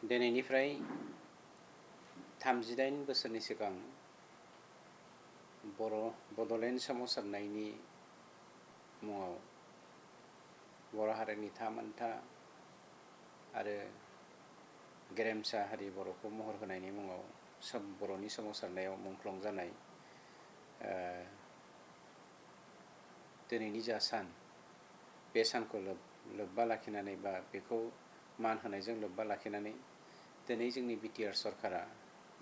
दिनैनिफ्राय 38 बोसोरनि सिगां बड'लेण्ड सोमावसारनायनि मुङाव बर' हारिनि थामोनथा आरो गेरेमसा हारि बर'खौ महर होनायनि मुङाव बर'नि सोमावसारनायाव मुंख्लं जानाय दिनैनि जा सान बे सानखौ लोब्बा लाखिनानै बा बेखौ मान होनायजों लोब्बा लाखिनानै दिनै जोंनि बिटिआर सरकारा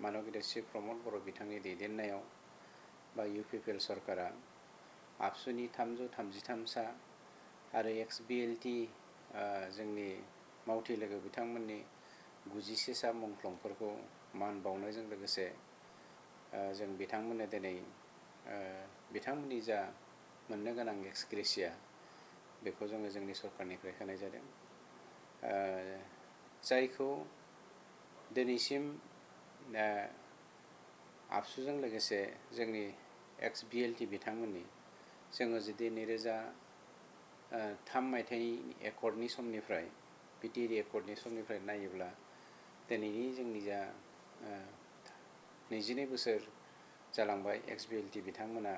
मानगेदेर श्री प्रमद बर' बिथांनि दैदेननायाव बा इउपिपिएल सरकारा आबसुनि 333 सा आरो एक्स-बिएलटि जोंनि मावथि लोगो बिथांमोननि 91 सा मुंख्लंफोरखौ मान बावनायजों लोगोसे जों बिथांमोननो दिनै बिथांमोननि जा मोननो गोनां एक्स ग्रेसिया बेखौ जोङो जोंनि सरकारनिफ्राय होनाय जादों, जायखौ दिनैसिम आबसुजों लोगोसे जोंनि एक्स-बिएलटि बिथांमोननि जोङो जुदि 2003 मायथाइनि एकर्डनि समनिफ्राय बिटिआर एकर्डनि समनिफ्राय नायोब्ला दिनैनि जोंनि जा 22 बोसोर जालांबाय एक्स-बिएलटि बिथांमोना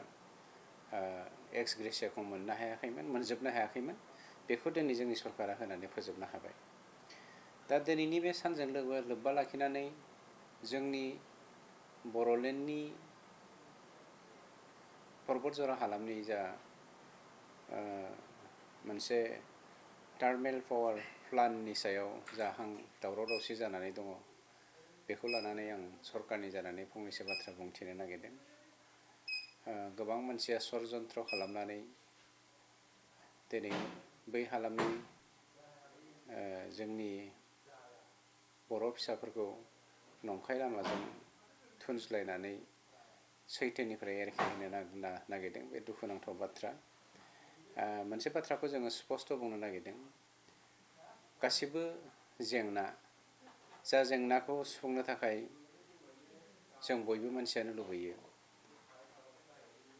एक्स ग्रेसियाखौ मोननो हायाखैमोन, मोनजोबनो हायाखैमोन। बेखौ दिनै जोंनि सरकारा होनानै फोजोबनो हाबाय। दा दिनैनि बे सानजों लोब्बा लाखिनानै जोंनि बड'लेण्डनि परबतझर हालामनि जा मोनसे टार्मेल पावार प्लान्टनि सायाव जा दावराव दावसि जानानै दङ, बेखौ लानानै आं सरकारनि जानानै फंनैसो बाथ्रा बुंथिनो नागिरदों। गोबां मानसिया षड़यन्त्र खालामनानै दिनै बै हालामनि जोंनि बर' फिसाफोरखौ नंखाय लामाजों थुनज्लायनानै सैथोनिफ्राय एरखेहोनो नागिरदों। बे दुखुनांथाव बाथ्रा। मोनसे बाथ्राखौ जोङो स्पष्ट बुंनो नागिरदों, गासिबो जेंना जा जेंनाखौ सुफुंनो थाखाय जों बयबो मानसियानो लुबैयो।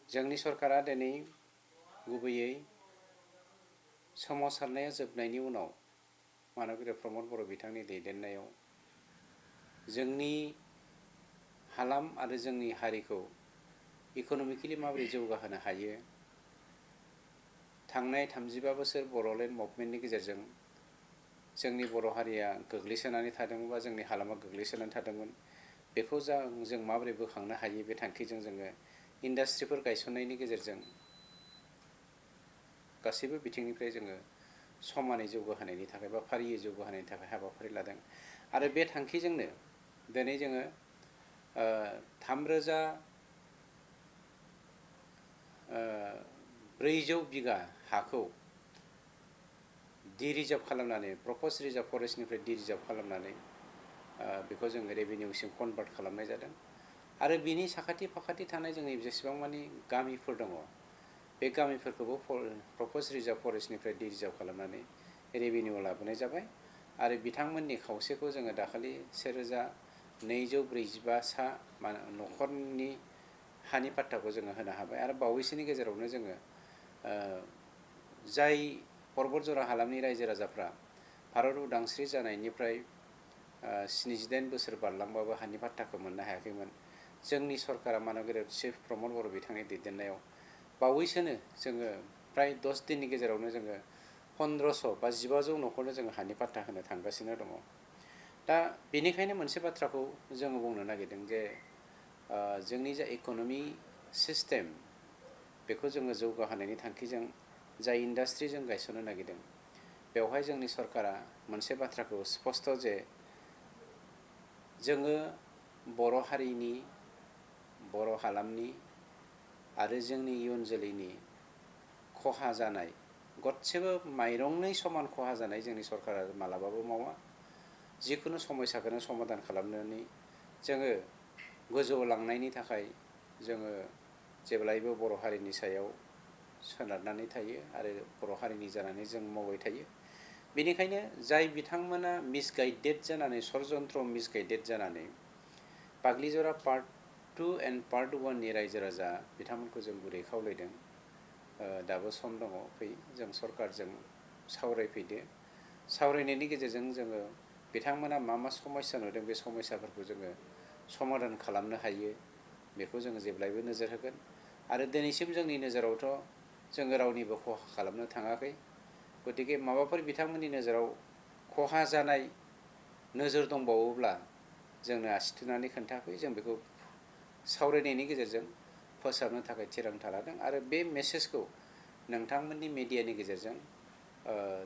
जोंनि सरकारा दिनै गुबैयै सोमावसारनाया जोबनायनि उनाव मानगेदेर प्रमद बर' बिथांनि दैदेननायाव जोंनि हालाम आरो जोंनि हारिखौ इक'नमिकेलि माबोरै जौगाहोनो हायो, थांनाय 35 बोसोर बड'लेण्ड मुभमेन्टनि गेजेरजों जोंनि बर' हारिया गोग्लैसोनानै थादोंमोन, जोंनि हालामा गोग्लैसोनानै थादोंमोन, बेखौ जों माबोरै बोखांनो हायो, बे थांखिजों जोङो इन्डास्ट्रिफोर गायसननायनि गेजेरजों गासैबो बिथिंनिफ्राय जोङो समानै जौगाहोनायनि थाखाय बा फारियै जौगाहोनायनि थाखाय हाबाफारि लादों। आरो बे थांखिजोंनो दिनै जोङो 3,400 बिगा हाखौ डि-रिजार्भ खालामनानै, प्रप'ज रिजार्भ फरेस्टनिफ्राय डि-रिजार्भ खालामनानै बेखौ जों रेभिनिउसिम कनभार्ट खालामनाय जादों। आरो बिनि साखाथि फाखाथि थानाय जोंनि जेसेबां मानि गामिफोर दङ, बे गामिफोरखौबो प्रप'ज रिजार्भ फरेस्टनिफ्राय डि-रिजार्भ खालामनानै रेभिनिउ लाबोनाय जाबाय। आरो बिथांमोननि खावसेखौ जोङो दाखालि 1245 सा न'खरनि हानि पाट्टाखौ जोङो होनो हाबाय। आरो बावैसोनि गेजेरावनो जोङो जाय परबतझर हालामनि रायजो राजाफ्रा भारत उदांस्रि जानायनिफ्राय 78 बोसोर बारलांबाबो हानि पाट्टाखौ मोननो हायाखैमोन, जोंनि सरकारा मानगेदेर श्री प्रमद बर' बिथांनि दैदेननायाव बावैसोनो जोङो प्राय 10 दिननि गेजेरावनो जोङो 1500 बा 1500 न'खरनो जोङो हानि पाट्टा होनो थांगासिनो दङ। दा बेनिखायनो मोनसे बाथ्राखौ जोङो बुंनो नागिरदों जे जोंनि जा इक'नमि सिस्टेम बेखौ जोङो जौगाहोनायनि थांखिजों जाय इन्डास्ट्रि जों गायसननो नागिरदों, बेवहाय जोंनि सरकारा मोनसे बाथ्राखौ स्पष्ट जे जोङो बर' हारिनि, बर' हालामनि आरो जोंनि इयुन जोलैनि खहा जानाय, गदसेबो माइरंनि समान खहा जानाय जोंनि सरकारा मालाबाबो मावा। जिखुनु समस्याखौनो समाधान खालामनानै जोङो गोजौआव लांनायनि थाखाय जोङो जेब्लायबो बर' हारिनि सायाव सोनारनानै थायो आरो बर' हारिनि जानानै जों मावबाय थायो। बेनिखायनो जाय बिथांमोना मिसगाइडेड जानानै, षड़यन्त्र मिसगाइडेड जानानै बाग्लिजरा पार्ट 2 एन्ड पार्ट 1 नि रायजो राजा बिथांमोनखौ जों गुरै खावलायदों, दाबो सम दङ, फै जों सरकारजों सावरायफैदो। सावरायनायनि गेजेरजों जोङो बिथांमोना मा मा समस्या नुदों बे समस्याफोरखौ जोङो समाधान खालामनो हायो बेखौ जोङो जेब्लायबो नोजोर होगोन। आरो दिनैसिम जोंनि नोजोरावथ' जोङो रावनिबो खहा खालामनो थाङाखै, गतिके माबाफोर बिथांमोननि नोजोराव खहा जानाय नोजोर दंबावोब्ला जोंनो आसि थुनानै खोन्थाफै, जों बेखौ सावरायनायनि गेजेरजों फोसाबनो थाखाय थिरांथा लादों। आरो बे मेसेजखौ नोंथांमोननि मिडियानि गेजेरजों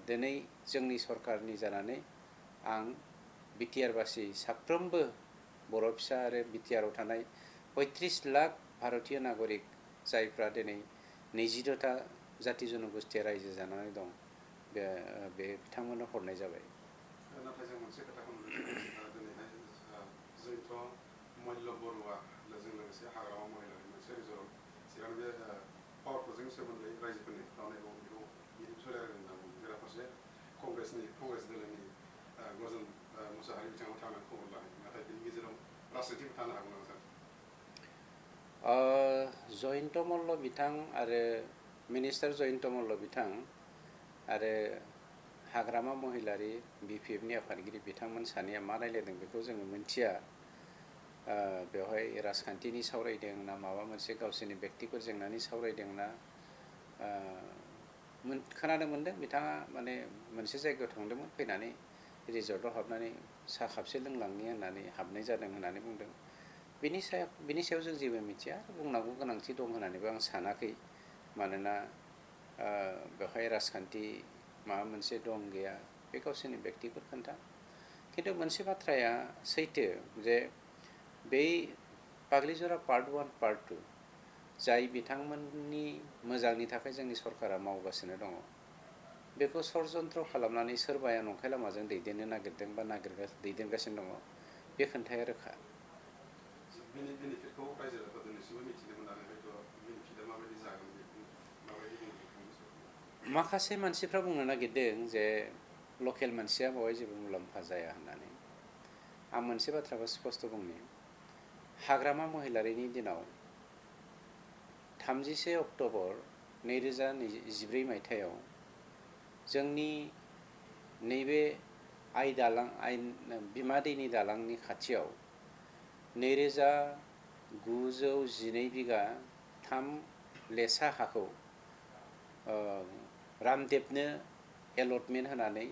दिनै जोंनि सरकारनि जानानै आं बिटिआर बासि साफ्रोमबो बर' फिसा आरो बिटिआरआव थानाय 35 लाख भारतीय नागरिक जायफ्रा दिनै 22टा जाति जनगोष्ठीया रायजो जानानै दं, बे बिथांमोननो हरनाय जाबाय। नाथाय जों मोनसे खोथाखौ नुदों दिनैहाय जोंथ' मल्ल बरुवा जों लोगोसे हाग्रामा महिलारि मोनसे रिजर्ट सिगां बे पावार प्रजेक्टनि सोमोन्दै रायजोफोरनि खालामनाय दं, बेखौ सोलायगोन होनना बुंदों। बेराफारसे कंग्रेस दोलोनि गजन मुसाहारि बिथाङा थांनानै खबर लाहैयो, नाथाय बेनि गेजेराव राजनितिबो थानो हागौ नामा सार? जयन्त मल्ल बिथां आरो मिनिस्टार जयन्त मल्ल बिथां आरो हाग्रामा महिलारि बिपिएफनि आफादगिरि बिथांमोन सानैया मा रायलायदों बेखौ जोङो मिन्थिया। बेवहाय राजखान्थिनि सावरायदों ना माबा मोनसे गावसोरनि बेक्तिगत जेंनानि सावरायदों ना, खोनानो मोन्दों बिथाङा माने मोनसे जायगायाव थांदोंमोन, फैनानै रिजर्टआव हाबनानै साहा खापसे लोंलांनि होननानै हाबनाय जादों होननानै बुंदों। बिनि सायाव जों जेबो मिथिया, बुंनांगौ गोनांथि दं होननानैबो आं सानाखै। मानोना बेवहाय राजखान्थि माबा मोनसे दं गैया बे गावसोरनि बेक्तिगत खोथा। खिन्थु मोनसे बाथ्राया सैथो जे बै बाग्लिजरा पार्ट 1 पार्ट 2 जाय बिथांमोननि मोजांनि थाखाय जोंनि सरकारा मावगासिनो दङ, बेखौ षड्यन्त्र खालामनानै सोरबाया नंखाय लामाजों दैदेननो नागिरदों बा दैदेनगासिनो दङ, बे खोन्थाया रोखा। बेनिफिटखौ रायजो राजाफोरा दिनैसिमबो मिथिनो मोनाखै, हयथ' बेनिफिटआ माबायदि जागोन बेखौ माबायदि बुंनो नोंथांनि सरकारा? माखासे मानसिफ्रा बुंनो नागिरदों जे लकेल मानसिया बेवहाय जेबो मुलाम्फा जाया होननानै। आं मोनसे बाथ्राखौ स्पष्ट बुंनि, हाग्रामा महिलारिनि दिनाव 31 अक्ट'बर 2014 मायथाइयाव जोंनि नैबे बिमा दैनि दालांनि खाथियाव 2912 बिगा 3 लेसा हाखौ रामदेबनो एलटमेन्ट होनानै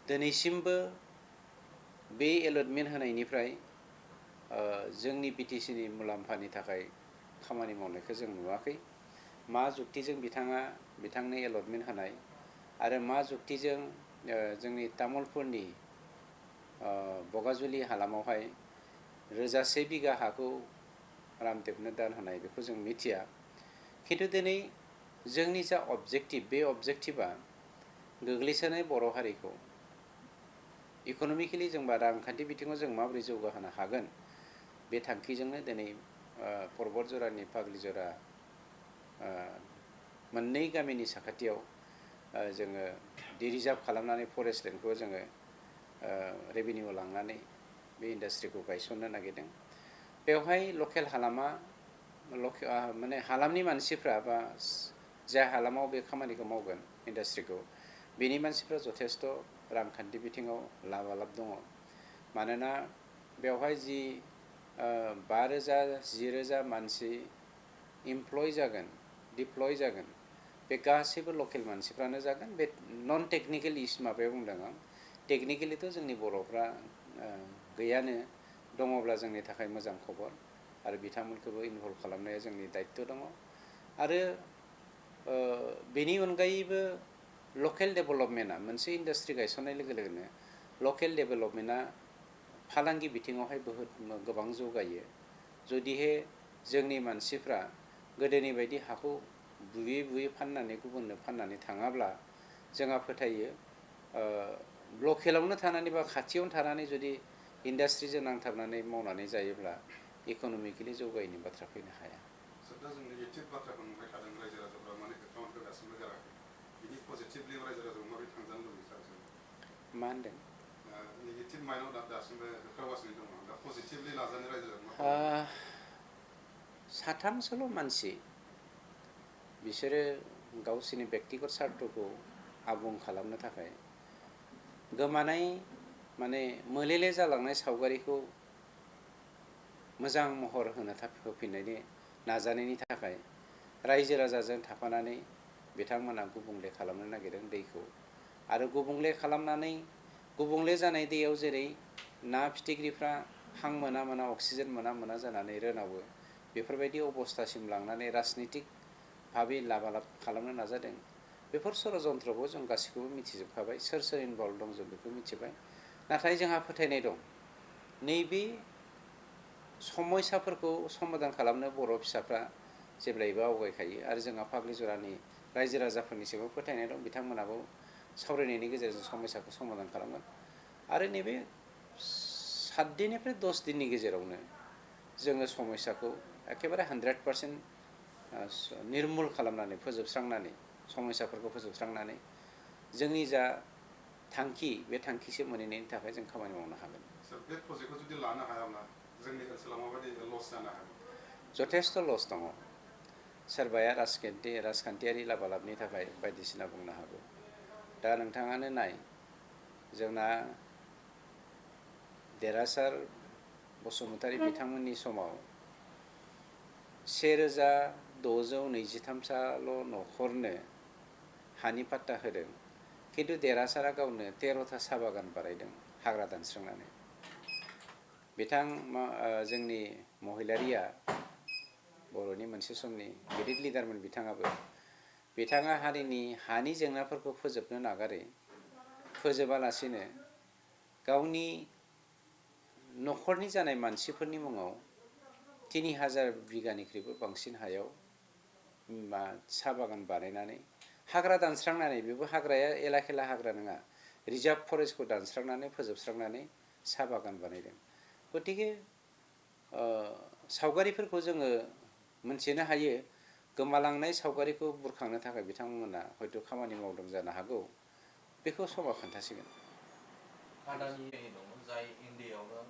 दिनैसिमबो बे एलटमेन्ट होनायनिफ्राय जोंनि बिटिसिनि मुलाम्फानि थाखाय खामानि मावनायखौ जों नुवाखै। मा जुक्तिजों बिथांनो एलटमेन्ट होनाय आरो मा जुक्तिजों जोंनि तामुलपुरनि बगाजुलि हालामावहाय 1000 बिगा हाखौ रामदेबनो दान होनाय, बेखौ जों मिथिया। खिन्थु दिनै जोंनि जा अबजेक्टिभ, बे अबजेक्टिभा गोग्लैसोनाय बर' हारिखौ इक'नमिकेलि जों बा रांखान्थि बिथिङाव जों माबोरै जौगाहोनो हागोन, बे थांखिजोंनो दिनै परबतजरानि फाग्लिजरा मोननै गामिनि साखाथियाव जोङो रिजार्भ खालामनानै फरेस्ट लेन्डखौ जोङो रेभिनिउ लांनानै बे इन्डास्ट्रिखौ गायसननो नागिरदों। बेवहाय लकेल हालामा माने हालामनि मानसिफ्रा बा जाय हालामाव बे खामानिखौ मावगोन इन्डास्ट्रिखौ, बेनि मानसिफ्रा जथेस्थ रांखान्थि बिथिङाव लाबालाब दङ। मानोना बेवहाय जि 5000 10,000 मानसि इमप्लय जागोन, डिप्लय जागोन, बे गासैबो लकेल मानसिफ्रानो जागोन। बे नन टेक्निकेल माबायाव बुंदों आं। टेक्निकेलिथ' जोंनि बर'फ्रा गैयानो, दङब्ला जोंनि थाखाय मोजां खबर आरो बिथांमोनखौबो इनभल्भ खालामनाया जोंनि दायित्व दङ। आरो बेनि अनगायैबो लकेल डेभेलपमेन्टआ, मोनसे इन्डास्ट्रि गायसननाय लोगो लोगोनो लकेल डेभेलपमेन्टआ फालांगि बिथिङावहाय गोबां जौगायो। जुदिहे जोंनि मानसिफ्रा गोदोनि बायदि हाखौ बुयै बुयै फाननानै गुबुननो फाननानै थाङाब्ला, जोंहा फोथायो लकेलावनो थानानै बा खाथियावनो थानानै जुदि इन्डास्ट्रिजों नांथाबनानै मावनानै जायोब्ला इक'नमिकेलि जौगायैनि बाथ्रा फैनो हाया। दा जों नेगेटिभ बाथ्राखौ नुबाय थादों, रायजो राजाफ्रा माने खामानिखौ दासिमबो गाराखै। बिनि पजिटिभलि रायजो राजाखौ माबोरै थांजानो लुबैयो सार? मा होनदों? नेगेटिभ माइन्डआव दासिमबो होख्रावगासिनो दङ, दा पजिटिभलि लाजानो रायजो राजाखौ मा खालामनो? साथामसोल' मानसि, बिसोरो गावसोरनि बेक्तिगत सार्थखौ आबुं खालामनो थाखाय गोमानाय माने मोलेले जालांनाय सावगारिखौ मोजां महर होफिननायनि नाजानायनि थाखाय रायजो राजाजों थाफानानै बिथांमोना गुबुंले खालामनो नागिरदों दैखौ आरो गुबुंले खालामनानै गुबुंले जानाय दैयाव जेरै ना फिथिख्रिफ्रा हां मोना मोना अक्सिजेन मोना मोना जानानै रोनावो बेफोरबायदि अबस्थासिम लांनानै राजनितिक भाबै लाबालाब खालामनो नाजादों बेफोर षड़यन्त्रखौ जों गासैखौबो मिथिजोबखाबाय सोर सोर इनभल्भ दं जों बेखौ मिथिबाय नाथाय जोंहा फोथायनाय दं नैबे समयसाफोरखौ समाधान खालामनो बर' फिसाफ्रा जेब्लायबो आवगायखायो आरो जोंहा फाग्लिजरानि रायजो राजाफोरनिसिमबो फोथायनाय दं बिथांमोनाबो सावरायनायनि गेजेरजों समयसाखौ समाधान खालामगोन आरो नैबे 7 दिननिफ्राय 10 दिननि गेजेरावनो जोङो समयसाखौ एखेबारे 100% निर्मुल खालामनानै फोजोबस्रांनानै समयसाफोरखौ फोजोबस्रांनानै जोंनि जा थांखि बे थांखिसिम मोनहैनायनि थाखाय जों खामानि मावनो हागोन। बे प्रजेक्टखौ जुदि लानो हायाब्ला जोंनि ओनसोलाव माबायदि लस जानो हागौ? जथेस्थ' लस दङ। सोरबाया राजखान्थियारि लाबालाबनि थाखाय बायदिसिना बुंनो हागौ। दा नोंथाङानो नाय जोंना देरहासार बसुमतारी बिथांमोननि समाव 1623 न'खरनो हानि पाट्टा होदों किन्तु देरहासारा गावनो 13था साहा बागान बानायदों हाग्रा दानस्रांनानै जोंनि महिलारिया बर'नि मोनसे समनि गिदिर लिडारमोन बिथाङा हारिनि हानि जेंनाफोरखौ फोजोबनो नागारै फोजोबालासिनो गावनि न'खरनि जानाय मानसिफोरनि मुङाव 3000 बिगानिख्रुइबो बांसिन हायाव साहा बागान बानायनानै हाग्रा दानस्रांनानै बेबो हाग्राया एलाखेला हाग्रा नङा रिजार्भ फरेस्टखौ दानस्रांनानै फोजोबस्रांनानै साहा बागान बानायदों गतिके सावगारिफोरखौ जोङो मोनथिनो हायो गोमालांनाय सावगारिखौ बुरखांनो थाखाय बिथांमोना हयथ' खामानि मावदों जानो हागौ बेखौ समा खोन्थासिगोन। आदानि दङ जाय इण्डियायावनो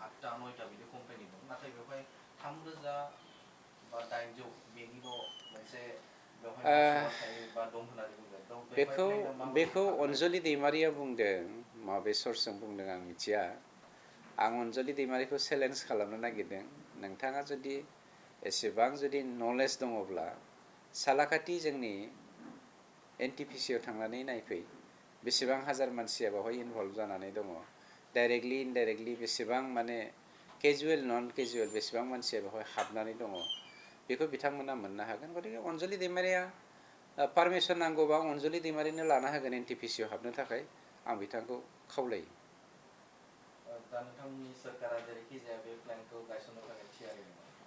8टा 9टा बिदि कम्पानि दं नाथाय बेवहाय 3000 बा 800 बेनिल' मोनसे बेखौ अनजलि दैमारिया बुंदों माबे सर्सजों बुंदों आं मिथिया आं अनजलि दैमारिखौ चेलेन्ज खालामनो नागिरदों नोंथाङा जुदि एसेबां जुदि नलेज दङब्ला सालाकाथि जोंनि NTPC आव थांनानै नायफै बेसेबां हाजार मानसिया बेवहाय इनभल्भ जानानै दङ डाइरेक्टलि इनडाइरेक्टलि बेसेबां माने केजुवेल नन केजुवेल बेसेबां मानसिया बेवहाय हाबनानै दङ बेखौ बिथांमोना मोननो हागोन गतिके अनजलि दैमारिया पारमिसन नांगौबा अनजलि दैमारिनो लाना होगोन NTPC आव हाबनो थाखाय आं बिथांखौ खावलायो।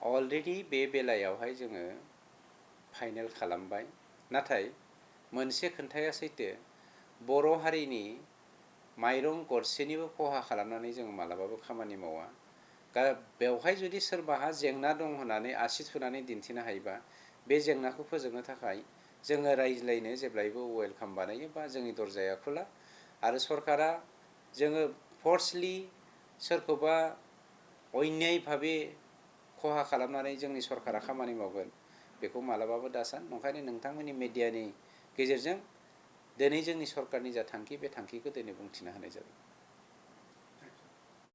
अलरेडि बे बेलायावहाय जोङो फाइनेल खालामबाय नाथाय मोनसे खोन्थाया सैथो बर' हारिनि माइरं गरसेनिबो खहा खालामनानै जों मालाबाबो खामानि मावा बेवहाय जुदि सोरबाहा जेंना दं होननानै आसि थुनानै दिन्थिनो हायोबा बे जेंनाखौ फोजोबनो थाखाय जोङो रायज्लायनो जेब्लायबो वेलकाम बानायो बा जोंनि दरजाया खुला आरो सरकारा जोङो फर्सलि सोरखौबा अन्याय भाबे खहा खालामनानै जोंनि सरकारा खामानि मावगोन बेखौ मालाबाबो दासान ओंखायनो नोंथांमोननि मिडियानि गेजेरजों दिनै जोंनि सरकारनि जा थांखि बे थांखिखौ दिनै बुंथिना होनाय जाबाय।